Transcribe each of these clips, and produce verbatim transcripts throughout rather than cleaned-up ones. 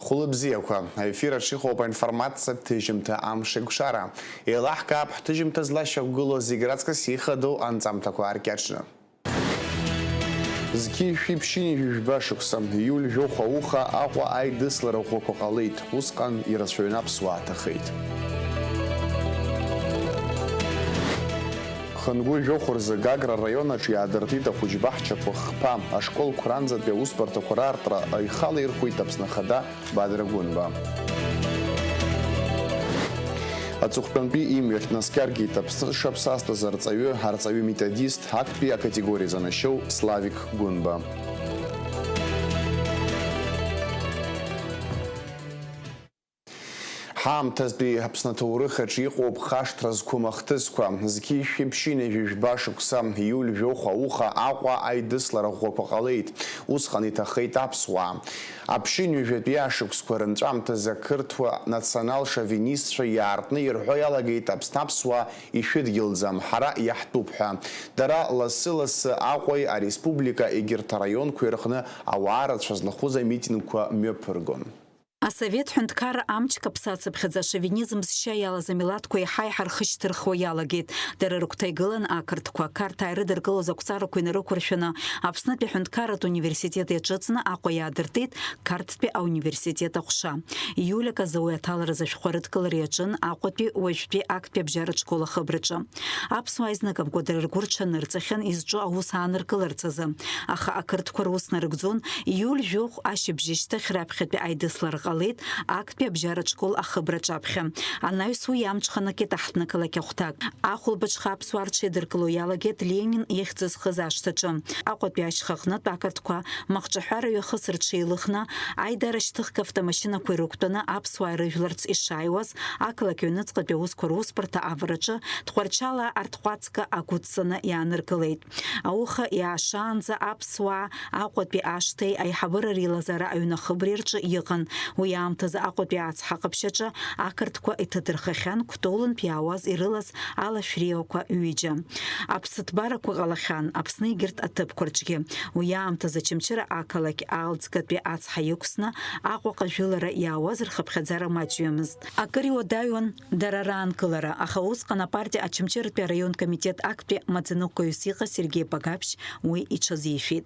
Хәылбзиақәа, аефир аҿы иҟоуп аинформациатә ҭыжьымҭа Амшеикәшара. Еилаҳкаап ҳҭыжьымҭа злашьақәгылоу зегь раҵкыс ихадоу анҵамҭақәа аркьаҿны. Зқьи шәи ԥшьынҩажәи жәба шықәса, иуль жәохә ауха Аҟәа аидыслара ӷәӷәақәа ҟалеит, усҟан ирацәаҩны аԥсуаа ҭахеит. Хынгәы жәохә рзы Гагра араион аҿы иаадыртит ахәыҷбаҳчақәа хԥа, ашколқәа ранӡатәи аусбарҭақәа раартра ихала ирхәеит Аԥсны Ахада Бадра Гәынба. Аҵыхәтәантәи имҩахь днаскьаргеит Аԥсны шаԥсазтәыз арҵаҩы, арҵаҩы-методист, актәи акатегориа занашьоу Славик Гәынба. Ҳаамҭазтәи Аԥсны аҭоурых аҿы иҟоуп хашҭра зқәым ахҭысқәа. Зқьи шәи ԥшьынҩажәи жәба шықәса, иуль жәохә ауха Аҟәа аидыслара ӷәӷәақәа ҟалеит. Усҟан иҭахеит аԥсуаа. Аԥшьынҩажәатәи ашықәсқәа рынҵәамҭазы ақырҭуа национал-шовинистцәа иаартны ирҳәо иалагеит Аԥсны аԥсуаа ишәыдгьылӡам, ҳара иаҳтәуп ҳәа. Дара лассы-лассы Аҟәеи ареспублика егьырҭ араионқәеи рҟны ауаа рацәа злахәыз амитингқәа мҩаԥыргон. Асовет ҳәынҭқарра амчқәа ԥсацыԥхьаӡа ашовинизм зшьа иалаз амилаҭқәа еиҳа-еиҳа рхы шьҭырхуа иалагеит. Дара рыгәҭа игылан ақырҭқәа. Қарҭаа ирыдыркылоз ақәҵарақәа инарықәыршәаны, Аԥснытәи аҳәынҭқарратә университет иаҿыҵны Аҟәа иаадыртит Қарҭтәи ауниверситет аҟәша. Иулиа Казауи аҭаларазы ашәҟәы арыдкылара иаҿын Аҟәатәи уажәтәи актәи абжьаратә школ ахыбраҿы. Аԥсуаа изныкымкәа дара ргәы рҽанырҵахьан изҿу аус ааныркыларц азы. Аха ақырҭқәа рус нарыгӡон, иуль жәохә ашьыбжьышьҭахь раԥхьатәи аидыслара ҟалеит актәи абжьаратә школ ахыбра аҿаԥхьа. Анаҩс уи амҽханакит аҳҭнықалақь ахәҭак. Ахәылбыҽха аԥсуаа рҽеидыркыло иалагеит Ленин ихьӡ зхыз ашҭаҿы. Аҟәатәи ашьха аҟнытә ақырҭқәа махҿаҳәара ҩахыс рҽеилыхны, аидара шьҭыхга автомашьынақәа ирықәтәаны аԥсуаа ирыжәларц ишааиуаз, ақалақь аҩныҵҟатәи аусқәа русбарҭа авараҿы Тҟәарчалаа арҭҟәацга агәыдҵаны иааныркылеит. Ауха иаашаанӡа аԥсуаа Аҟәатәи ашҭеи аиҳабыра реилазаара аҩны ахыбреи рҿы иҟан. Уи аамҭазы Аҟәатәи ацҳа ҟаԥшьаҿы ақырҭқәа иҭадырхахьан Кәтолынтә иаауаз ирылаз алашәриақәа ҩыџьа. Аԥсыҭбарақәа ҟалахьан Аԥсны егьырҭ аҭыԥқәа рҿгьы. Уи аамҭазы Очамчыра ақалақь Аалӡгатәи ацҳа иқәсны Аҟәаҟа жәылара иаауаз рхыԥхьаӡара маҷҩымызт. Акыр иуадаҩуан дара раанкылара, аха усҟан апартиа Очамчыратәи араион комитет актәи маӡаныҟәгаҩыс иҟаз Сергеи Багаԥшь уи иҽазишәеит.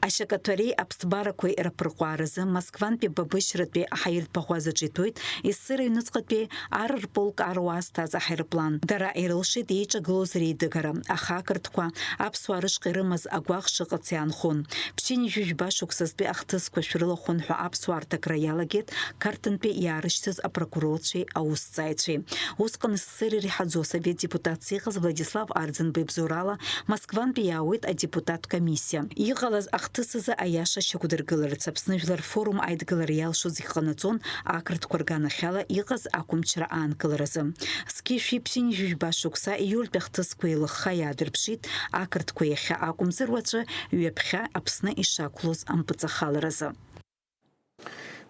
Ашьакаҭәареи аԥсҭбарақәеи раԥырҟәааразы Москвантәи Бабышьратәи аҳаиртә баӷәазаҿы иҭәоит Ессир аҩныҵҟатәи ар рполк аруаа зҭаз аҳаирплан. Дара ирылшеит еиҿагылоз реидыгара, аха ақырҭқәа аԥсуаа рышҟа ирымаз агәаӷ шыҟац иаанхон. Ԥшьынҩажәи жәба шықәсазтәи ахҭысқәа шәрылахәын ҳәа аԥсуаа рҭакра иалагеит Қарҭынтәи иаарышьҭыз апрокурорцәеи аусҭҵааҩцәеи. Усҟан Ессир иреиҳаӡоу асовет депутатс иҟаз Владислав Арӡынба ибзоурала Москвантәи иаауеит адепутаттә комиссиа. Иҟалаз ахҭыс азы аиаша шьақәдыргыларц Аԥсны Жәлар Форум аидгылара иалшо зегь ҟанаҵон ақырҭқәа рганахьала иҟаз ақәымчра аанкыларазы. Зқьи шәи ԥшьынҩажәи жәба шықәса ииультәи ахҭысқәа еилыхха иаадырԥшит ақырҭқәа иахьа акәымзар уаҵәы ҩаԥхьа Аԥсны ишақәлоз ампыҵахаларазы.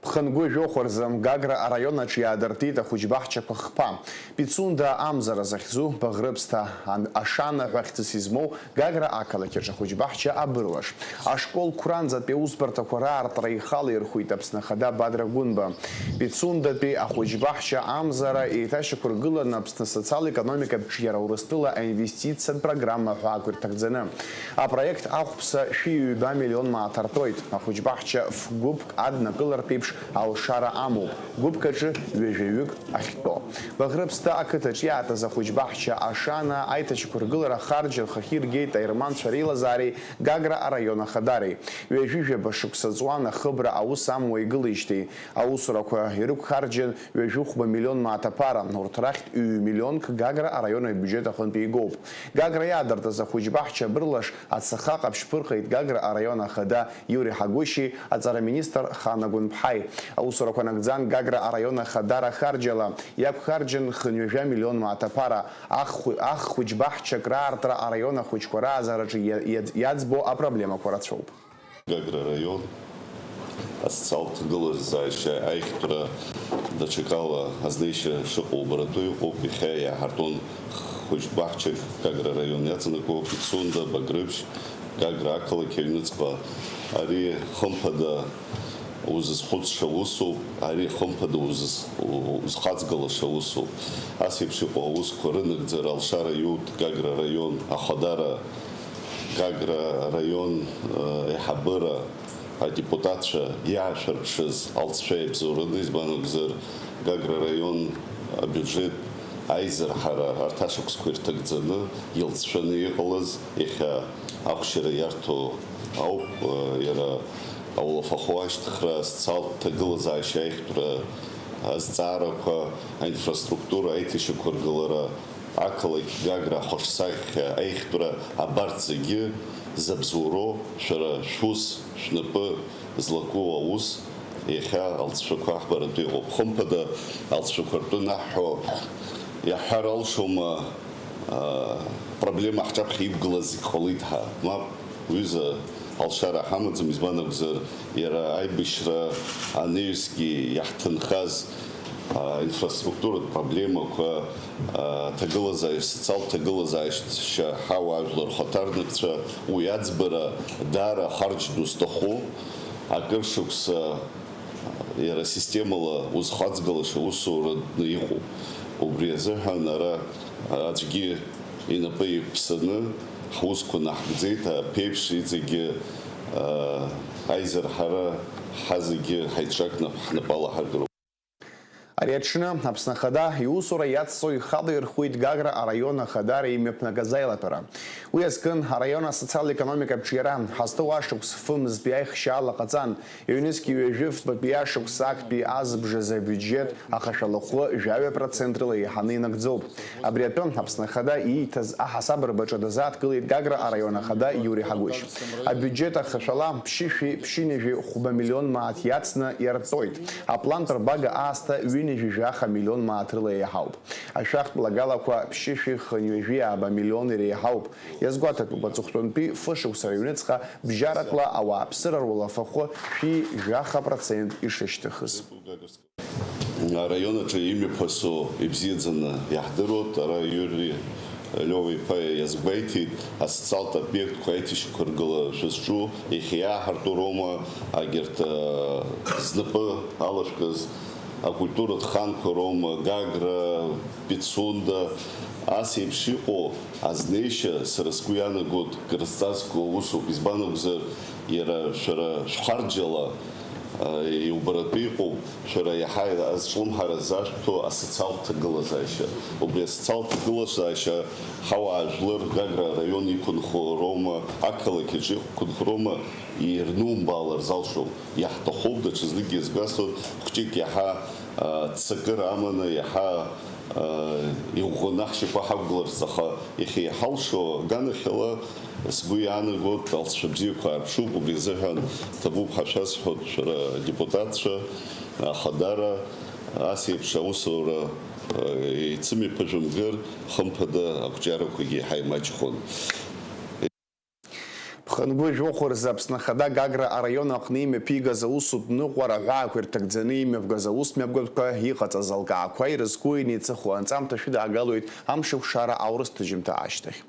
Ԥхынгәы жәохә рзы Гагра араион аҿы иаадыртит ахәыҷбаҳчақәа хԥа. Пицунда амзара захьӡу Баӷрыԥсҭа ан-, Ашана ҳәа хьӡыс измоу Гагра ақалақь аҿы ахәыҷбаҳча абырлаш. Ашкол қәранӡатәи аусбарҭақәа раартра ихала ирхәит Аԥсны Ахада Бадра Гәынба. Пицундатәи ахәыҷбаҳча амзара еиҭашьақәыргыланы Аԥсны асоциал-економикатә ҿиара Урыстәыла аинвестициатә программа ҳәа ақәирҭагӡаны. Апроект ахәԥса шәи ҩба миллион мааҭ артәоит. Ахәыҷбаҳча ф-гәыԥк аднакылартә еиԥш алшара амоуп, гәыԥк аҿы ҩажәаҩык ахьтәоу. Баӷрыԥсҭа ақыҭаҿ иаатыз ахәыҷбаҳча Ашана аиҭашьақәыргылара ахарџь рхахьы иргеит аерманцәа реилазаареи Гагра араион ахадареи. Ҩажәи жәаба шықәса ҵуан ахыбра аус амуа игылеижьҭеи. Аусурақәа ирықәхарџьын ҩажәи хәба миллион мааҭ аԥара, урҭ рахьтә ҩ-миллионк Гагра араион абиуџьет аҟынтәи игоуп. Гагра иаадыртыз ахәыҷбаҳча абырлаш ацаха ҟаԥшь ԥырҟеит Гагра араион ахада Иури Ҳагәышьи, аҵара министр Хана Гәынԥҳаи. Аусурақәа нагӡан Гагра араион ахадара харџьала, иақәхарџьын хынҩажәа миллион мааҭ аԥара, аххәы-, аххәыҷбаҳчак раартра араион ахәыҷқәа раазараҿы иа-, иа-, иаӡбо апроблемақәа рацәоуп. Гагра араион асоциалтә ҭагылазаашьа аиӷьтәра даҽакала азнеишьа шыҟоу убаратәы иҟоуп. Иахьа иаҳартәон хәыҷ баҳчак Гагра араион иаҵанакуа Пицунда, Багрыԥшь, Гагра ақалақь аҩныҵҟа. Ари, хымԥада, Узызхәыцша усуп, ари хымԥада узыз-, узхаҵгылаша усуп. Ас еиԥш иҟоу аусқәа рынагӡара алшара иоут Гагра араион ахадара, Гагра араион, э, аиҳабыра, адепутатцәа иаашәырԥшыз алҵшәа иабзоураны, избан акәзар, Гагра араион абиуџьет аизырҳара арҭ ашықәсқәа ирҭагӡаны, илҵшәаны иҟалаз иахьа ахәшьара иарҭо ауп, э, иара аулафахәы ашьҭыхра, асоциалтә ҭагылазаашьа аиӷьтәра азҵаарақәа, аинфраструктура аиҭашьақәыргылара, ақалақь Гагра ахәаҽсахьа аиӷьтәра абарҭ зегьы забзоуроу шәара шәус, шәнапы злаку аус иахьа алҵшәақәа аҳбаратәы иҟоуп. Хымԥада, алҵшәақәа ртәы наҳҳәо, иаҳҳәар алшома, аа, проблема ҳҿаԥхьа иқәгылаз зегь ҟалеит ҳәа? Мап, уҩыза, алшара ҳамаӡам, избан акәзар, иара аибашьра анаҩсгьы иаҳҭынхаз, аа, инфраструктуратә проблемақәа, аа, ҭагылазаашьа, социалтә ҭагылазаашьа ҳауаажәлар рхаҭарнакцәа, уи аӡбара даара ахарџь ду зҭаху, акыр шықәса иара системала узхаҵгылаша усураӡәны иҟоуп. Убри азыҳәан ара аӡәгьы инапы еиқәԥсаны ҳусқәа наҳгӡеит, аԥеиԥш иҵегьгьы, аа, аизырҳара ҳа зегьы ҳаицҿакны ҳнапы алаҳаргароуп. Ари аҽны Аԥсны Ахада иусура иацҵо ихалаирхәит Гагра араион ахадара имҩаԥнагаз аилатәара. Уи азкын араион асоциал-економикатә ҿиара ҳазҭоу ашықәс фымзтәи аихшьаала ҟаҵан, ҩнызқь ҩажәи фбатәи ашықәс актәи азыбжазы абиуџьет ахашәалахәы жәаҩа процент рыла еиҳаны инагӡоуп. Абри атәы Аԥсны Ахада ииҭаз аҳасабырбаҿы дазааҭгылеит Гагра араион ахада Иури Ҳагәышь. Абиуџьет ахашәала ԥшьышәи ԥшьынҩажәи хәба миллион мааҭ иацны иартоит. Аплантә рбага аасҭа ҩынҩажәи жәаха миллион мааҭ рыла еиҳауп. Ашәахтә лагалақәа ԥшьышәи хынҩажәи ааба миллион иреиҳауп. Иазгәаҭатәуп, аҵыхәтәантәи фышықәса рыҩныҵҟа бжьаратәла ауааԥсыра руалафахәы шәи жәаха процент ишышьҭыхыз. Араион аҿы имҩаԥысу ибзиаӡаны иаҳдыруеит. Ара Иури Лева-иԥа иазгәеиҭеит, асоциалтә обиектқәа аиҭашьақәыргылара шәызҿу иахьа иааҳарту роума, агьырҭ, а, знапы алашәкыз акультуратә ханқәа роума, Гагра, Пицунда, ас еиԥш иҟоу азнеишьа, сара сгәы иаанагоит, крызҵазкуа усуп, избан акәзар, иара шәара шәхарџьала, а, иубаратәы иҟоуп, шәара иаҳа азҿлымҳара зашәҭо асоциалтә ҭагылазаашьа. Убри асоциалтә ҭагылазаашьа ҳауаажәлар Гагра араион иқәынхо роума, ақалақь аҿы иқәынхо роума, ирнумбаалар залшом. Иаҳҭахуп, даҽазныкгьы иазгәасҭоит, хәҷык иаҳа, а, ццакыра аманы, иаҳа, а, иӷәӷәаны ҳшьапы ҳақәгыларц, аха иахьа иҳалшо аганахьала сгәы иаанагоит, алҵшәа бзиақәа аарԥшуп, убри азыҳәан ҭабуп ҳәа шәасҳәоит, шәара адепутатцәа, ахадара, ас еиԥш аусура, а, еицымҩаԥыжәымгар, хымԥада, ақәҿиарақәагьы еиҳа имаҷхон. Ԥхынгәы жәохә рзы Аԥсны Ахада Гагра араион аҟны имҩаԥигаз аусутә ныҟәара аҳәаақәа ирҭагӡаны имҩаԥгаз аусмҩаԥгатәқәа иҟаҵаз алкаақәа ирызку инеиҵыху анҵамҭа шәыдаагалоит амшықәшара аурыс ҭыжьымҭа ашьҭахь.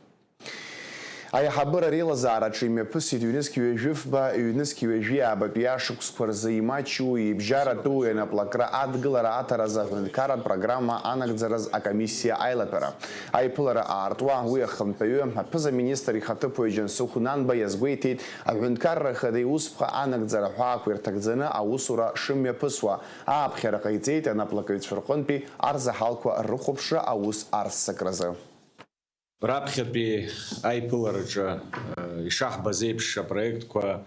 Аиҳабыра реилазаараҿы имҩаԥысит ҩнызқь ҩажәи фба, ҩнызқь ҩажәи аабатәи ашықәсқәа рзы имаҷу, ибжьаратәу, ианаплакра адгылара аҭаразы аҳәынҭқарратә программа анагӡараз акомиссиа аилатәара. Аиԥылара аартуа уи ахантәаҩы, аԥыза-министр ихаҭыԥуаҩ Џьансыхә Нанба иазгәеиҭеит, аҳәынҭқарра ахада иусԥҟа анагӡара ҳәаақәа ирҭагӡаны аусура шымҩаԥысуа. Ааԥхьара ҟаиҵеит анаплакыҩцәа рҟынтәи арзаҳалқәа рыхәаԥшра аус арццакразы. Раԥхьатәи аиԥылараҿы, э, ишаҳбаз еиԥш, апроектқәа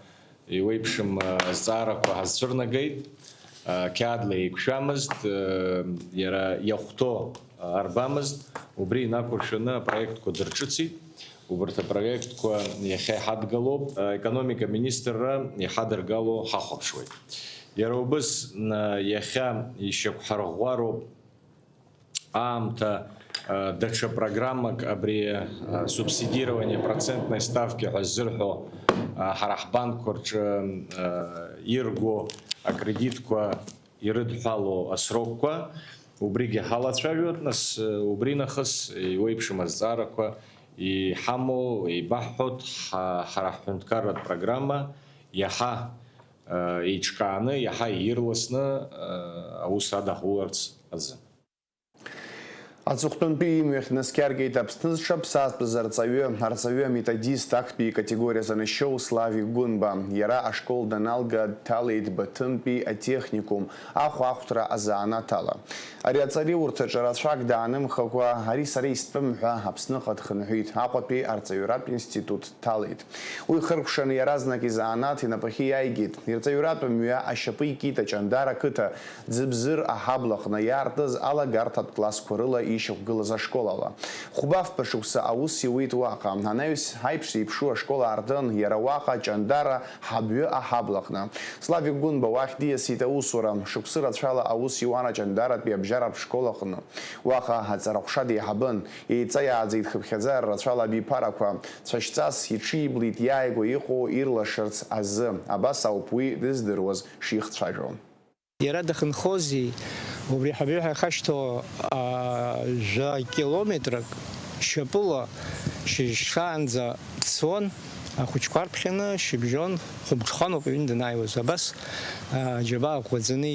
еиуеиԥшым, э, азҵаарақәа ҳазцәырнагеит. Э, қьаадла еиқәшәамызт, э, иара иахәҭоу, э, арбамызт, убри инақәыршәаны апроектқәа дырҿыцит. Убарҭ апроектқәа иахьа иҳадгылоуп, э, аекономика министрра иҳадыргало ҳахәаԥшуеит. Иара убыс, н-, иахьа ишьақәҳарӷәӷәароуп аамҭа, э, даҽа программак, абри, э, субсидирование процентной ставки ҳәа ззырҳәо, э, ҳара ҳбанкқәа рҿы, э, ирго акредитқәа ирыдҳәалоу асрокқәа, убригьы ҳалацәажәоит, нас, э, убри нахыс еиуеиԥшым азҵаарақәа иҳамоу еибаҳҳәоит, ҳа-, ҳара ҳҳәынҭқарратә программа иаҳа еиҿкааны, иаҳа ирласны аус адаҳуларц азы. Аҵыхәтәантәи имҩахь днаскьаргеит Аԥсны зҽаԥсазтәыз арҵаҩы, арҵаҩы аметодист актәи икатегориа занашьоу Славик Гәынба. Иара ашкол даналга дҭалеит Баҭымтәи атехникум ахәаахәҭра азанааҭ ала. Ари аҵариурҭаҿы рацәак даанымхакәа, ари сара истәым ҳәа Аԥсныҟа дхынҳәит, Аҟәатәи арҵаҩратә институт дҭалеит. Уи хыркәшаны иаразнак изанааҭ инапахьы иааигеит. Ирҵаҩратә мҩа ашьапы икит Аҷандара қыҭа, Ӡыбзыр аҳаблаҟны иаартыз алагарҭатә классқәа рыла ишьақәгылаз ашкол ала. Хәба-фба шықәса аус иуит уаҟа. Анаҩс аиԥш зеиԥшу ашкол аартын иара уаҟа Ҷандара ҳабҩы аҳаблаҟны. Славик Гәынба уахь диасит аусура. Шықәсы рацәала аус иуан Аҷандаратәи абжьаратә школ аҟны. Уаҟа аҵараҟәша деиҳабын. Еиҵаиааӡеит хыԥхьаӡара рацәала абиԥарақәа. Цәашьҵас иҽиблит иааигәа иҟоу ирлашарц азы. Абас ауп уи дыздыруаз шихцәажәо. Иара дахьынхози, убри ҳабҩаҳәа ихашьҭоу жәа километрак шьапыла шьыжьшаанӡа дцон, ахәыҷқәа рԥхьаны шьыбжьон хәыбҽханоуп аҩны данааиуаз. Абас џьабаа ӷәӷәаӡаны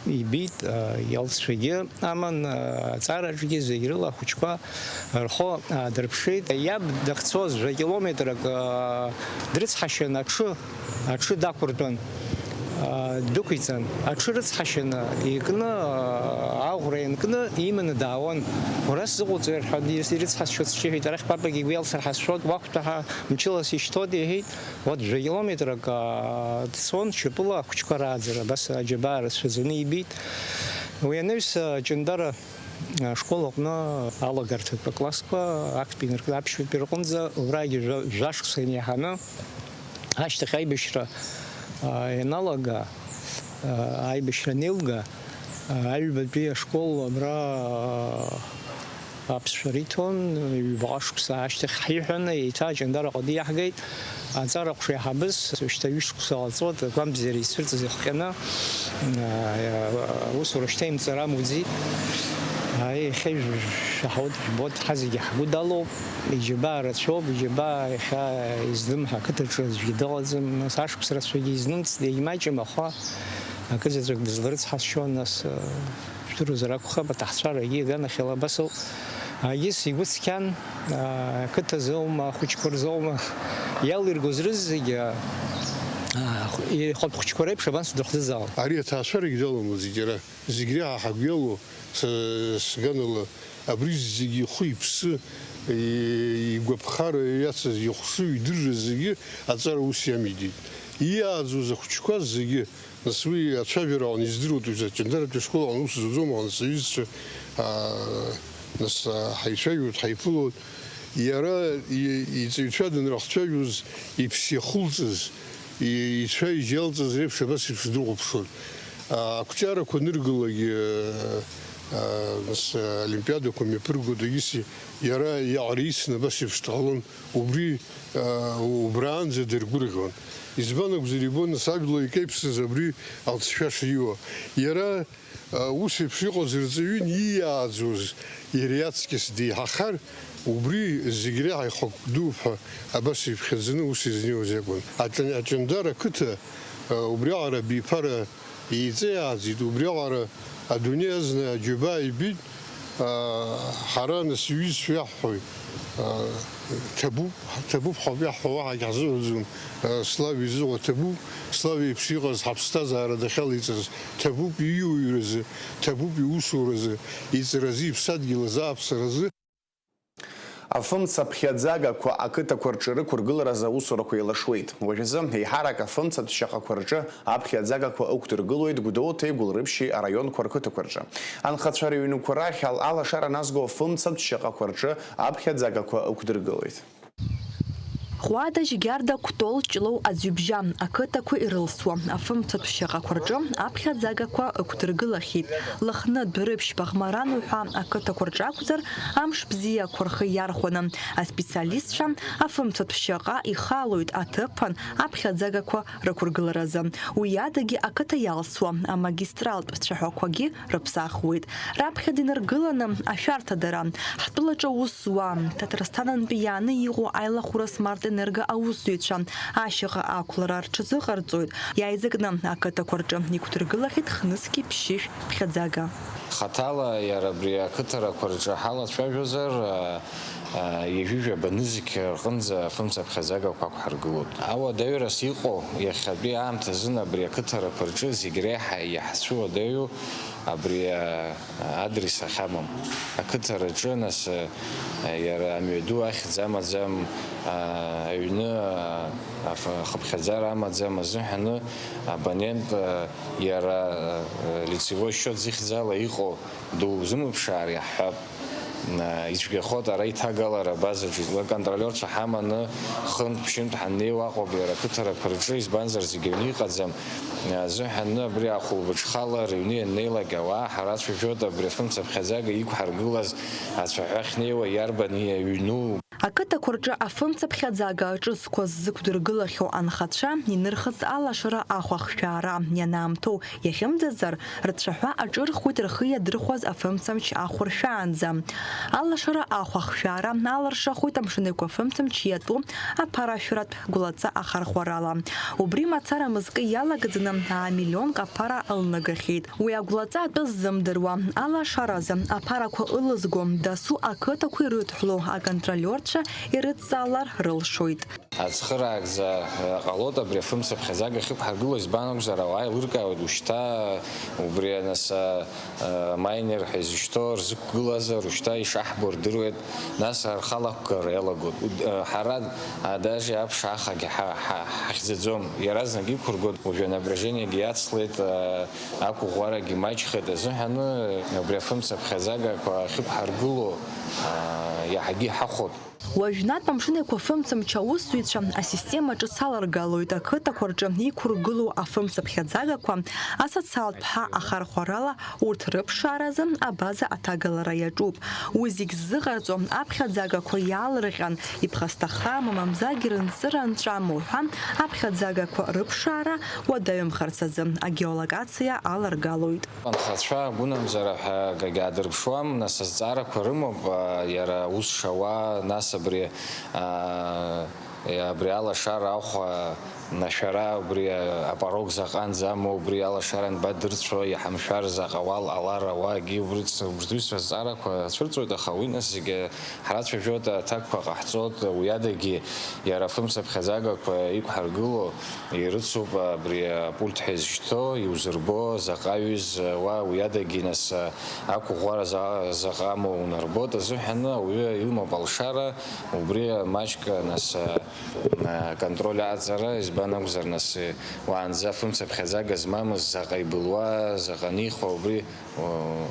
ибеит, иалҵшәагьы аман, аҵараҿгьы зегь рыла ахәыҷқәа рхы аадырԥшит. Иаб дахьцоз жәа километрак дрыцҳашьан аҽы. Аҽы дақәыртәан, дәықәиҵан, аҽы рыцҳашьаны икны, аӷәра ианкны иманы даауан. Уара сзыҟоуҵои рҳәан, ирыцҳасшьоит сҽы иҳәеит, арахь папагьы игәы иалсыр ҳазшоит, уақәтәа ҳәа мчыла сишьҭоит иҳәеит. Вот жәа километрак дцон шьапыла ахәыҷқәа рааӡара, абас аџьабаа рацәаӡаны ибеит. Уи анаҩс Ҷандара ашкол аҟны алагарҭатә аклассқәа актәи инаркны аԥшьбатәи рҟынӡа убрагьы жәа-, жәашықәса инеиҳаны Ашьҭахь аибашьра ианалага, аибашьра анеилга, аҩбатәи ашкол абра аԥсшәа риҭон, ҩбаҟа шықәса ашьҭахь ҳиҳәаны, еиҭа Аҷандараҟа диаҳгеит. Аҵара ҟәша иаҳабыз, шьҭа ҩышықәса ҟаҵо, агәамбзиара ицәырҵыз ихҟьаны, аусура шьҭа имҵара амуӡеит. Аи, иахьа шәаҳауеит, жәбоит, ҳазегьы ҳгәы далоуп. Иџьабаа рацәоуп, иџьабаа иахьа излымҳа ақыҭаҿы аӡәгьы дыҟаӡам, нас ашықәс рацәагьы изнымҵт, егьмаҷым, аха акызаҵәык дызларыцҳасшьон, нас, э, жәдыруазар акәхап, аҭаҳцәарагьы аганахьала абас ауп. Егьыс игәы цқьан, а, ақыҭазоума, ахәыҷқәа рзоума, иалиргоз рызегьы, а, ихатә хәыҷқәа реиԥш абанс дыхӡыӡаауан. Ари аҭаацәарагь даламлаӡеит иара, зегь реиҳа ҳагәы иалоу са сганала, абри зегьы ихы-иԥсы, игәаԥхара иацыз, ихәшыҩ, идырра зегьы аҵара ус иамеидит. Иааӡоз ахәыҷқәа зегьы, нас уи ацәажәара аҟны издыруеит, уи Аҷандаратәи ашкол аҟны аус зуӡом, аҟны сҩызцәа, аа, нас, аа, ҳаицәажәоит, ҳаиԥылоит. Иара и-, иҵаҩцәа данрыхцәажәоз, иԥсы иахылҵыз, и-, ицәа-ижь иалҵыз реиԥш абас еиԥш дрыхәаԥшуан. Ақәҿиарақәа аныргылогь, нас, олимпиадақәа мҩаԥыргоит, егьыс иара иаҟара ицны абас еиԥш дҟалон, убри, убраанӡа дыргәырӷьон. Избан акәзар, ибон, нас ажәлар икеиԥсаз абри алҵшәа шиуа. Иара, ус еиԥш иҟаз рҵаҩын ииааӡоз, иара иаҵкьыс деиҳахар, убри зегь реиҳа ихықәкы дууп ҳәа абас иԥхьаӡаны ус изнеиуаз иакәын. Аҷан-, Аҷандар ақыҭа, убриаҟара абиԥара еиҵеиааӡеит, убриаҟара адунеи азна аџьабаа ибеит, ҳара нас иҩызцәа иаҳҳәоит, ҭабуп, ҭабуп ҳәа иаҳҳәо уаҳагь ҳзыҳәаӡом, Славиа изыҟоу ҭабуп, Славиа еиԥш иҟаз ҳаԥсҭазаара дахьалеиҵаз ҭабуп ииуаҩразы, ҭабуп иусуразы, иҵаразы, иԥсадгьыл азы, аԥсаразы. Афымца ԥхьаӡагақәа ақыҭақәа рҿы рықәыргыларазы аусурақәа еилашуеит. Уажәазы еиҳарак афымцатә шьаҟақәа рҿы аԥхьаӡагақәа ықәдыргылоит Гәдоуҭеи Гәылрыԥшьи араионқәа рқыҭақәа рҿы. Анхацәа рыҩнқәа рахь ал-, алашара назго афымцатә шьаҟақәа рҿы аԥхьаӡагақәа ықәдыргылоит. Ҟәадашь, Гьарда, Кәтол, Ҷлоу, Аӡҩыбжьа ақыҭақәа ирылсуа афымцатә шьаҟақәа рҿы аԥхьаӡагақәа ықәдыргылахьеит. Лыхны, Дәрыԥшь, Баӷмаран уҳәа ақыҭақәа рҿы акәзар, амш бзиақәа рхы иархәаны аспециалистцәа афымцатә шьаҟа ихалоит аҭыԥан аԥхьаӡагақәа рықәыргыларазы. Уи адагьы ақыҭа иалсуа амагистралтә цәаҳәақәагьы рыԥсахуеит. Раԥхьаӡа инаргыланы ашәарҭадара, ҳтәылаҿы аус зуа, Ҭаҭрасҭанынтәи иааны иҟоу аилахәыра смартын Енерго аусзуҩцәа ашьаҟа ақәлара рҽазыҟарҵоит. Иааизакны ақыҭақәа рҿы иқәдыргылахьеит хнызқьи ԥшьышә ԥхьаӡага. Хаҭала иара абри ақыҭарақәа рҿы ҳалацәажәозар, а, а, ҩажәи жәаба нызқь рҟынӡа афымца ԥхьаӡагақәа ақәҳаргылоит. Ауадаҩрас иҟоу иахьатәи аамҭазын абри ақыҭарақәа рҿы зегь реиҳа иаҳцәыуадаҩу абри, а, адрес ахьамам. Ақыҭараҿы, нас, а, иара амҩаду ахьӡ амаӡам, а, аҩны, а, аф-, ахыԥхьаӡара амаӡам азыҳәаны, абонент, а, иара, а, лицевой счет зыхьӡала иҟоу дузымԥшаар иаҳҳәап. А, ицәгьахоит ара иҭагалара абазаҿы. Уи аконтролиорцәа ҳаманы хынтә-ԥшьынтә ҳаннеиуа акәым иара ақыҭарақәа рҿы, избанзар зегьы аҩны иҟаӡам. Азыҳәан абри ахәылбыҽхала рыҩны ианнеилак ауаа ҳарацәажәоит абри афымцаԥхьаӡага иқәҳаргылаз ацәаҳәа ахьнеиуа иарбан иаҩну. Ақыҭақәа рҿы афымцаԥхьаӡага ҿыцқәа ззықәдыргылахьоу анхацәа инырхыҵ алашара ахәахшәаара ианаамҭоу иахьымӡазар, рцәаҳәа аҿырхуеит рхы иадырхәаз афымцамч ахәыршәаанӡа. Алашара ахәахшәаара аларшахоит амшын еиқәа афымцамч иатәу аԥарашәаратә гәлаҵа ахархәарала. Убри мацара мызкы иалагӡаны аа миллионк аԥара ылнагахьеит. Уи агәлаҵа атәы ззымдыруа, алашаразы аԥарақәа ылызго, дасу ақыҭақәа ирыдҳәалоу аконтролиорцәа ирыдҵаалар рылшоит. Ацхыраагӡа, э, ҟалоит абри афымцаԥхьаӡага ахьықәҳаргыло, избан акәзар, ауаа еилыркаауеит, ушьҭа убри анаса, э, майнер ҳәа изышьҭоу рзықәгылазар, ушьҭа ишаҳбо рдыруеит, нас рхы алақәгара иалагоит. Уд-, э, ҳара, а, даже аԥш ахагьы ҳа-, ҳа-, ҳахьӡаӡом, иаразнак иқәыргоит, уажәы анапряжениагьы иацлеит, э, ақәыӷәӷәарагьы маҷхеит азыҳәаны, абри афымцаԥхьаӡагақәа ахьықәҳаргыло, э, иаҳагьы иҳахәоит. Уажәнатә амшын еиқәа афымцамч аусзуҩцәа асистема ҿыц аларгалоит, ақыҭақәа рҿы иқәыргылоу афымцаԥхьаӡагақәа асоциалтә ҳа ахархәарала урҭ рыԥшааразы абаза аҭагалара иаҿуп. Уи зегь ззыҟарҵо аԥхьаӡагақәа иаалырҟьан, иԥхасҭахама, мамзаргьы рынҵыра анҵәама уҳәа аԥхьаӡагақәа рыԥшаара уадаҩымхарц азы агеолокациа аларгалоит. Анхацәа агәынамӡара ҳәа акгьы аадырԥшуам, нас азҵаарақәа рымоуп, а, иара аус шауа, нас абри, а, абри алашара ахә, а, нашәара, убри, а, апорог заҟанӡа амоу, убри алашара анбадырцәо, иҳамшәар заҟа уал ҟалар ауаагьы, убри ц-, убри азҵаарақәа цәырҵуеит, аха уи нас зегьы ҳрацәажәоит, аҭакқәа ҟаҳҵоит, уи адагьы иара афымцаԥхьаӡагақәа иқәҳаргыло, ирыцуп абри апульт ҳәа изышьҭоу, иузырбо, заҟа ҩыз, уа уи адагьы нас ақәыӷәӷәара за-, заҟа амоу унарбоит азыҳәаны, ауаҩы илмоуп алшара, убри маҷк нас аконтроль аҟаҵара, избан акәзар, нас уаанӡа афымцаԥхьаӡага змамыз заҟа ибылуа, заҟа анихәа, убри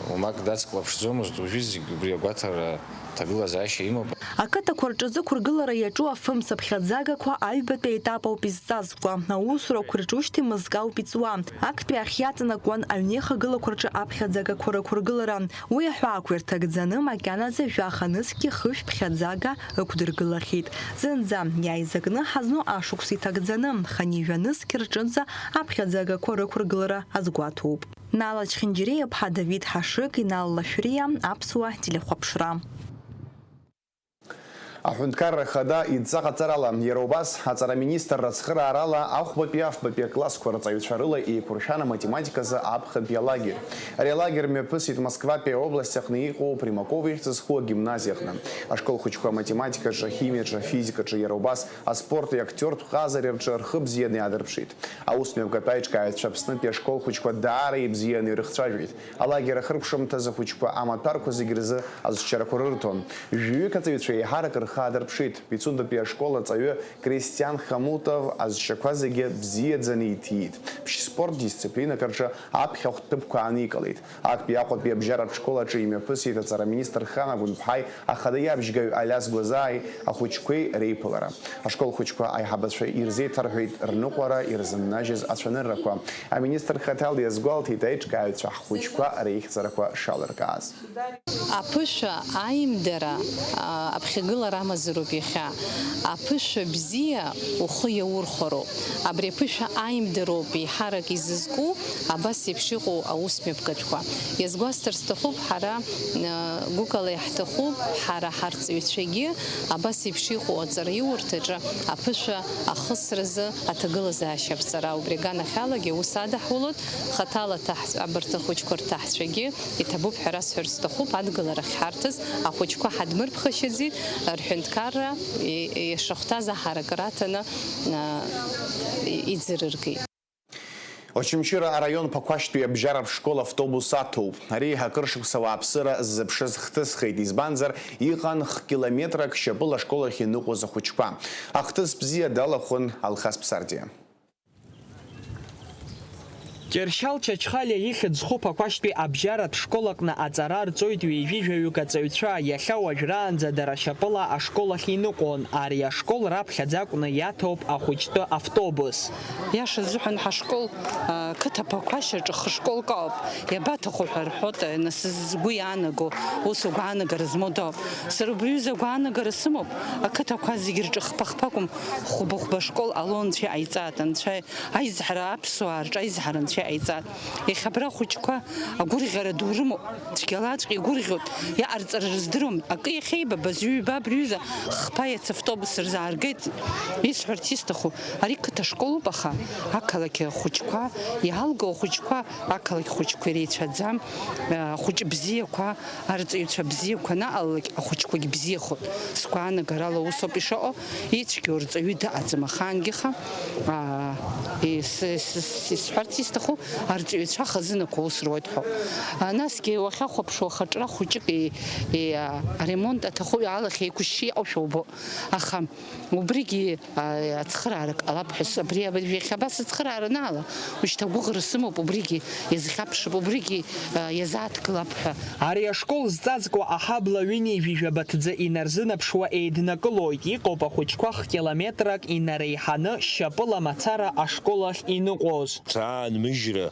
уамак дацклаԥшӡомызт, уажәы зегь убри агәаҭара ҭагылазаашьа имоуп. Ақыҭақәа рҿы зықәыргылара иаҿу афымцаԥхьаӡагақәа аҩбатәи аетап ауп изҵазкуа. Аусурақәа ирҿушьҭи мызкы ауп иҵуа. Актәи ахь иаҵанакуан аҩнеихагылақәа рҿы аԥхьаӡагақәа рықәыргылара. Уи аҳәаақәа ирҭагӡаны макьаназы жәаха нызқьи хышә ԥхьаӡага ықәдыргылахьеит. Зынӡа иааизакны ҳазну ашықәс иҭагӡаны хынҩажәа нызқь рҿынӡа аԥхьаӡагақәа рықәыргылара азгәаҭоуп. Нала Чхинџьириа-иԥҳа Давид Ҳашыг, Инал Лашәриа, Аԥсуа телехәаԥшра. Аҳәынҭқарра Ахада идҵа ҟаҵарала, иара убас аҵара аминистрра ацхыраарала, ахәбатәи афбатәи аклассқәа рҵаҩцәа рыла еиқәыршәан аматематиказы аԥхынтәи алагер. Ари алагер мҩаԥысит Москватәи аобласт аҟны иҟоу Примакова ихьӡ зху агимназиаҟны. Ашкол хәыҷқәа аматематикаҿы, ахимиаҿы, афизикаҿы, иара убас аспорти актиортә ҟазареи рҿы рхы бзианы иаадырԥшит. Аусмҩаԥгатә аиҿкааҩцәа Аԥснытәи ашкол хәыҷқәа даара ибзианы ирыхцәажәеит. Алагер ахыркәшамҭазы ахәыҷқәа амаҭәарқәа зегь рзы азшьарақәа рырҭон. Жәаҩык аҵаҩцәа еиҳарак рхы аадырԥшит. Пицундатәи ашкол аҵаҩы Кристиан Хамутов азшьақәа зегьы бзиаӡаны иҭиит. Ԥшь-спорт дисциплинак рҿы аԥхьахәтә ҭыԥқәа ааникылеит. Актәи Аҟәатәи абжьаратә школ аҿы имҩаԥысит аҵараминистр Хана Гәынԥҳаи ахада иабжьгаҩ Алиас Гәазааи ахәыҷқәеи реиԥылара. Ашкол хәыҷқәа аиҳабацәа ирзеиҭарҳәеит рныҟәара ирзыннажьыз ацәаныррақәа. Аминистр хаҭала иазгәалҭеит аиҿкааҩцәа ҳхәыҷқәа реихьӡарақәа шалыркааз. Аԥышәа аимдара, а, аԥхьагылара Амазароуп иахьа. Аԥышәа бзиа ухы иаурхәароуп. Абри аԥышәа аимдароуп еиҳарак изызку абас еиԥш иҟоу аусмҩаԥгатәқәа. Иазгәасҭар сҭахуп, ҳара, э, гәыкала иаҳҭахуп, ҳара ҳарҵаҩцәагьы абас еиԥш иҟоу аҵараиурҭаҿы аԥышәа ахысразы аҭагылазаашьа аԥҵара. Убри аганахьалагьы аус адаҳулоит, хаҭала ҭаҳ-, абарҭ ахәыҷқәа рҭаҳцәагьы. Иҭабуп ҳәа расҳәар сҭахуп, адгылара ахьҳарҭаз ахәыҷқәа ҳадмырԥхашьаӡеит, рҳәынҭқарра и-, ишахәҭаз аҳаракыра аҭаны, а, и-, иӡырыргеит. Очамчыра араион Ԥақәашьтәи абжьаратә школ автобус аҭоуп. Ари акыр шықәса ауааԥсыра ззыԥшыз хҭысхеит, избанзар, иҟан х-километрак шьапыла ашкол ахь иныҟәоз ахәыҷқәа. Ахҭыс бзиа далахәын Алхас Ԥсардиа. Кьыршьал Чачхалиа ихьӡ зху Ԥақәашьтәи абжьаратә школ аҟны аҵара рҵоит ҩажәи жәаҩык аҵаҩцәа, иахьа уажәраанӡа дара шьапыла ашкол ахь иныҟәон. Ари ашкол раԥхьаӡа акәны иаҭоуп ахәыҷтәы автобус. Иаша азыҳәан, ҳашкол, а, қыҭа Ԥақәашьаҿы хышколк ауп, иабаҭаху ҳәа рҳәоит, нас, згәы иаанаго, ус агәаанагара змоу дауп. Сара убри аҩыза агәаанагара сымоуп, ақыҭақәа зегьы рҿы хԥа-хԥа акәым, хәба-хәба школ ало, анцәа иҟаиҵааит, анцәа аизҳара, аԥсуаа рҿы аизҳара анцәа иҟаиҵааит. Иахьа абра ахәыҷқәа агәырӷьара ду рымоуп, цәгьалаҵәҟьа игәырӷьоит, иҟарҵара рыздыруам, акы иахьеибабаз ҩба абри аҩыза хԥа иац автобус рзааргеит. Исҳәарц исҭаху, ари қыҭа школуп, аха ақалақь ахәыҷқәа, иаалгоу ахәыҷқәа, ақалақь хәыҷқәа иреицәаӡам, ахәыҷ бзиақәа, арҵаҩцәа бзиақәа анаҟалалак, ахәыҷқәагь бзиахоит. Сгәаанагарала усоуп ишыҟоу, ицәгьоу рҵаҩы дыҟаӡам ахаангьы, аха, аа, ис-, ис-, ис-, исҳәарц исҭаху, арҵаҩцәа хазынақәа ус руеит ҳәа. А, насгьы уахьахәаԥшуа, хаҿра хәыҷык и-, и-, а, аремонт аҭаху алахь еиқәышьшьы иҟоушәа убо. Аха убригьы, а, ацхыраарак ҟалап ҳәа с-, абри, абри иахьа абас ацхыраара анаала, ушьҭа агәыӷра сымоуп, убригьы иазхьаԥшып, убригьы, а, иазааҭгылап ҳәа. Ари ашкол зҵазкуа аҳабла ҩынҩажәижәаба ҭӡы инарзынаԥшуа еиднакылоит, иҟоуп ахәыҷқәа х-километрак инареиҳаны шьапыла мацара ашкол ахь иныҟәоз. Ҭаанмыжьра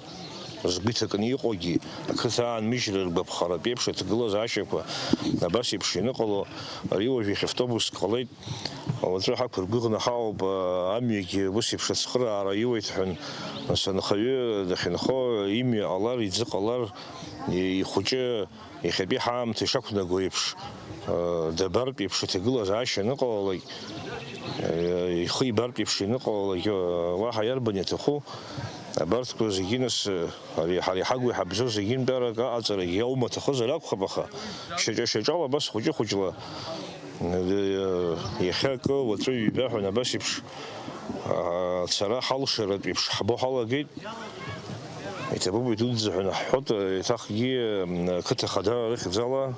ргәы иҭакны иҟоугьы, ақыҭа аанмыжьра ргәаԥхаратә еиԥш аҭагылазаашьақәа абас еиԥш ианыҟало, ари уажә иахьа автобуск ҟалеит, уаҵәы ҳақәыргәыӷны ҳаауп, амҩагьы ус еиԥш ацхыраара иуеит ҳәан, нас анхаҩы дахьынхо имҩа ҟалар, иӡы ҟалар, ихәыҷы иахьатәи ҳаамҭа ишақәнаго еиԥш, дабартә еиԥш аҭагылазаашьа аныҟалалак, ихы ибартә еиԥш ианыҟалалак, уаҳа иарбан иаҭаху, абарҭқәа зегьы нас, ари ҳара иҳагу иҳабзоу зегьынтәарак аҟаҵарагьы аума аҭахызар акәхап, аха шьаҿа-шьаҿала абас хәыҷы-хәыҷла, иахьа акы, уаҵәы ҩба ҳәа абас еиԥш, ацара ҳалшаратә еиԥш ҳбо ҳалагеит. Иҭабуп, идуӡӡа ҳәа наҳҳәоит, еиҭахгьы, м, қыҭа хада рыхьӡала,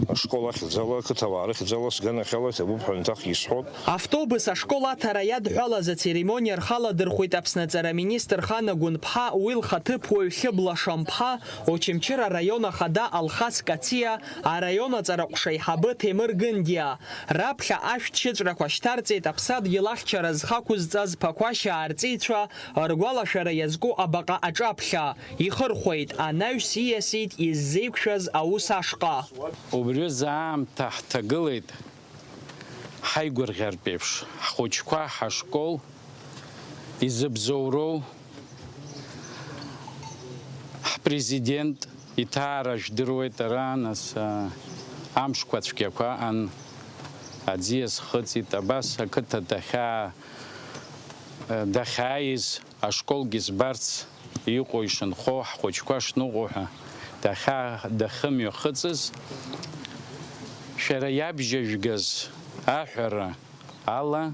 ашкол ахьӡала, қыҭауаа рыхьӡала, сганахьала иҭабуп ҳәа еиҭахгьы исҳәоит. Автобус ашкол аҭара иадҳәалаз ацеремониа рхаладырхәит Аԥсны аҵара министр Хана Гәынԥҳа, уи лхаҭыԥуаҩ Хьыбла Шамԥҳа, Очамчыра араион ахада Алхас Кациа, араион аҵараҟәша аиҳабы Ҭемыр Гындиа. Раԥхьа ашәҭ шьыҵәрақәа шьҭарҵеит аԥсадгьыл ахьчара зхы ақәызҵаз Ԥақәашьаа арҵеицәа, ргәалашәара иазку абаҟа аҿаԥхьа. Ихырхәеит, анаҩс ииасит иззеиқәшәаз аус ашҟа. Убри аамҭа ҳҭагылеит ҳаигәырӷьартә еиԥш, ҳхәыҷқәа, ҳашкол изыбзоуроу, ҳпрезидент иҭаара жәдыруеит ара, нас, а, амшқәа цәгьақәа аан, аӡиас хыҵит, абас ақыҭа дахьаа-, дахьааиз, ашколгьы збарц иҟоу ишынхо, ҳхәыҷқәа шныҟәо ҳәа дахьаа-, дахьымҩахыҵыз, шәара иабжьажәгаз аҳәара ала,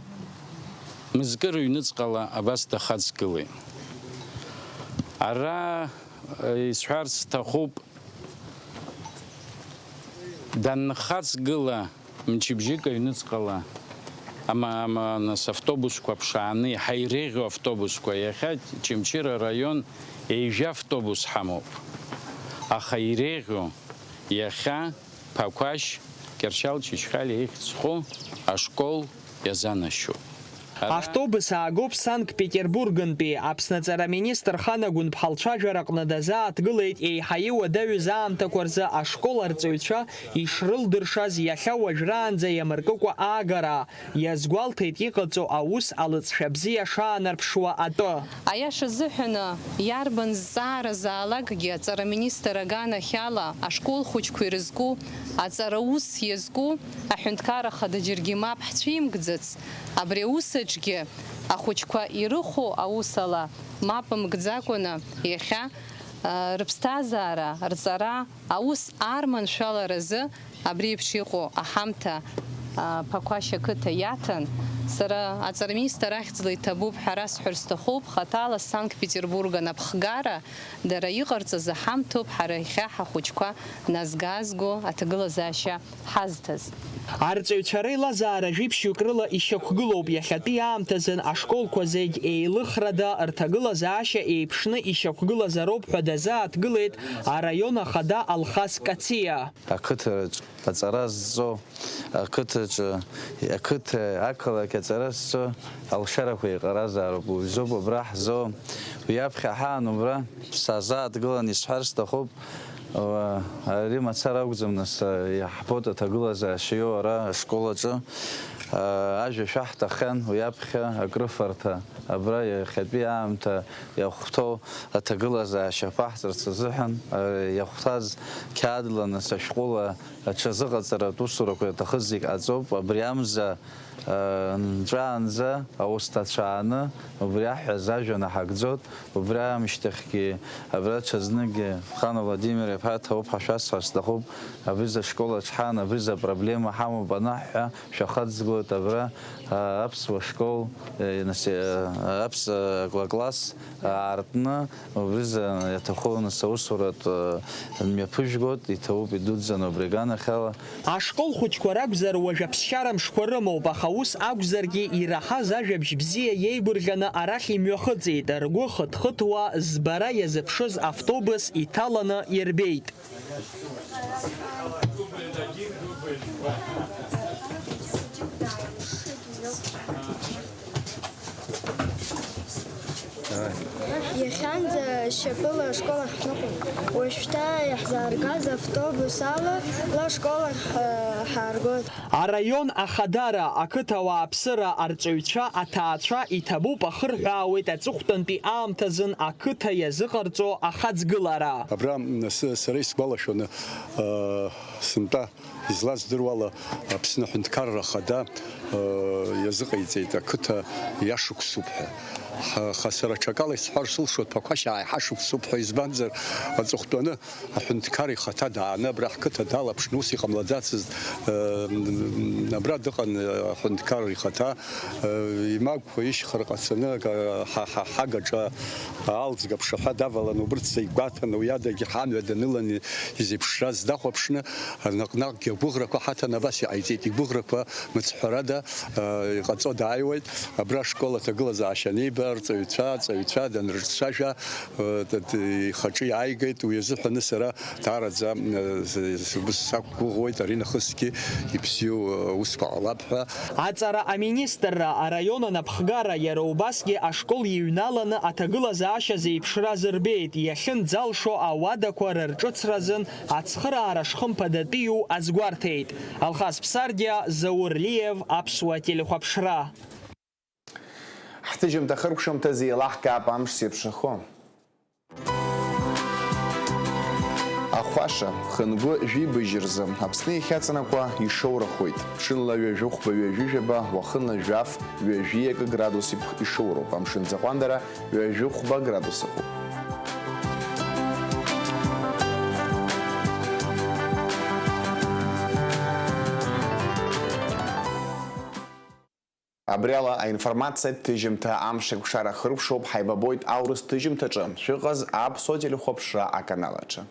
мызкы рыҩныҵҟала абас дахаҵгылеит. Ара, э, исҳәарц сҭахуп, данхаҵгыла, мчыбжьык аҩныҵҟала, ама, ама, нас, автобусқәа ԥшааны, иаҳа иреиӷьу автобусқәа, иахьа Чымчыра араион ҩажәа автобус ҳамоуп, аха иреиӷьу иахьа Ԥақәашь Кьыршьал Чачхалиа ихьӡ зху ашкол иазанашьоуп. Автобус аагоуп Санкт-Петербургнтәи. Аԥсны аҵара министр Ханагәын ԥҳалцәажәараҟны дазааҭгылеит еиҳа иуадаҩыз аамҭақәа рзы ашкол арҵаҩцәа ишрылдыршаз иахьа уажәраанӡа иамыркыкәа аагара. Иазгәалҭеит иҟаҵоу аус алҵшәа бзиа шаанарԥшуа атәы. Аиаша азыҳәаны, иарбан зҵаара заалакгьы аҵара аминистр аганахьала ашкол хәыҷқәа ирызку, аҵара ус иазку аҳәынҭқарра хада џьаргьы мап ҳцәимгӡац, абри аус аҿгьы ахәыҷқәа ирыхәо аус ала мап мкӡакәаны иахьа, а, рыԥсҭазаара, рҵара, аус арманшәаларазы абри еиԥш иҟоу аҳамҭа, а, Ԥақәашь ақыҭа иаҭан. Сара аҵарминистр ахьӡла иҭабуп ҳәа расҳәар сҭахуп, хаҭала Санкт-Петербург анапхгара дара иҟарҵаз аҳамҭоуп ҳара иахьа ҳахәыҷқәа назгазго аҭагылазаашьа ҳазҭаз. Арҵаҩцәа реилазаара жәиԥшьҩык рыла ишьақәгылоуп, иахьатәи аамҭазын ашколқәа зегь еилыхрада рҭагылазаашьа еиԥшны ишьақәгылазароуп ҳәа дазааҭгылеит араион ахада Алхас Кациа. Ақыҭараҿ аҵара зҵо, ақыҭаҿы, ақыҭа, ақалақь аҵара зҵо алшарақәа еиҟаразаароуп, уи азоуп абра ҳзо. Уи аԥхьа ҳаан убра сазааҭгылан исҳәар сҭахуп, уа, ари мацара акәӡам, нас, иаҳбоит аҭагылазаашьа иоуа ара ашкол аҿы. Ажәа шәаҳҭаххьан, уи аԥхьа акрыфарҭа абра иахьатәи аамҭа иахәҭоу аҭагылазаашьа аԥаҳҵарц азыҳәан, иахәҭаз қьаадла нас ашәҟәыла аҽазыҟаҵаратә усурақәа иаҭахыз зегь ҟаҵоуп. Абри амза, нҵәаанӡа аус ҭацәааны убри аҳәа азы ажәа наҳагӡоит. Убри аамышьҭахьгьы абра ҽазныкгьы Хана Владимир-иԥа ҭоуп ҳәа шәасҳәар сҭахуп. Абри за школ аҿҳан, абри за проблема ҳамоуп анаҳҳәа, шәахыҵгылоит абра, а, аԥсуа школ, э, нас, э, аԥс-, э, класс аартны, убри за иаҭаху нас аусуратә, э, мҩаԥыжәгоит, иҭабуп идуӡӡаны убри аганахьала. Ашкол хәыҷқәа ракәзар, уажә аԥсшьара мшқәа рымоуп, аха ус акәзаргьы, ираҳаз ажәабжь бзиа иеигәырӷьаны арахь имҩахыҵит, ргәы хыҭхыҭуа, збара иазыԥшыз автобус иҭаланы ирбеит. Иахьанӡа шьапыла ашкол ахь ҳныҟәон. Уажәшьҭа иаҳзааргаз автобус ала ла ашкол ахь, э, ҳааргоит. Араион ахадара, ақыҭа ауааԥсыра, арҵаҩцәа, аҭаацәа иҭабуп, ахырҳәаауеит аҵыхәтәантәи аамҭазын ақыҭа иазыҟарҵо ахаҵгылара. Абра, м, сы-, сара исгәалашәоны, э, сынтәа излаздыруала, Аԥсны аҳәынҭқарра ахада, э, иазыҟаиҵеит ақыҭа иашықәсуп ҳәа. Ҳа-, аха сара аҽакала исҳәар сылшоит, Ԥақәашь ааи ҳашықәсуп ҳәа, избанзар, аҵыхәтәаны аҳәынҭқар ихаҭа дааны абра ҳқыҭа далаԥшны ус иҟамлаӡацызт, э, м, абра дыҟан, э, аҳәынҭқар ихаҭа, э, имагә Ишьхара ҟацаны, ага, ҳа, ҳа, ҳагаҿа аалӡга ԥшаҳәа давалан, убырҭ зегь гәаҭаны, уи адагьы ҳамҩа данылан изеиԥшраз дахәаԥшны, наҟ-наҟгьы агәыӷрақәа ҳаҭан, абас иҟаиҵеит, игәыӷрақәа мыцҳәарада, а, иҟаҵо дааиуеит. Абра ашкол аҭагылазаашьа аниба, арҵаҩцәа, аҵаҩцәа данрыҿцәажәа, а, т-, т-, ихаҿы иааигеит, уи азыҳәаны сара Даараӡа, э, с-, сгәы сақәгәыӷуеит, аринахысгьы ибзиоу, э, усқәа ҟалап ҳәа. Аҵара аминистрра, араион анапхгара, иара убасгьы ашкол иҩналаны аҭагылазаашьа зеиԥшраз рбеит, иахьынӡалшо ауадақәа рырҿыцразын ацхыраара шхымԥадатәиу азгәарҭеит. Алхас Ԥсардиа, Заур Лиев, Аԥсуа телехәаԥшра. Ҳҭыжьымҭа хыркәшамҭазы еилаҳкаап амш зеиԥшрахо. Ахәаша, хынгәы жәибжь рзы Аԥсны иахьаҵанакуа ишоурахоит. Ҽынла ҩажәи хәба, ҩажәи жәаба, уахынла жәаф, ҩажәи акы градус иԥх-, ишоуроуп. Амшын аӡы аҟәандара ҩажәи хәба градус ыҟоуп. Абри ала аинформациа ҭыжьымҭа амш еиқәшара хыркәшоуп, ҳаибабоит аурыс ҭыжьымҭаҿы, шәыҟаз Аԥсуа телехәаԥшра аканал аҿы.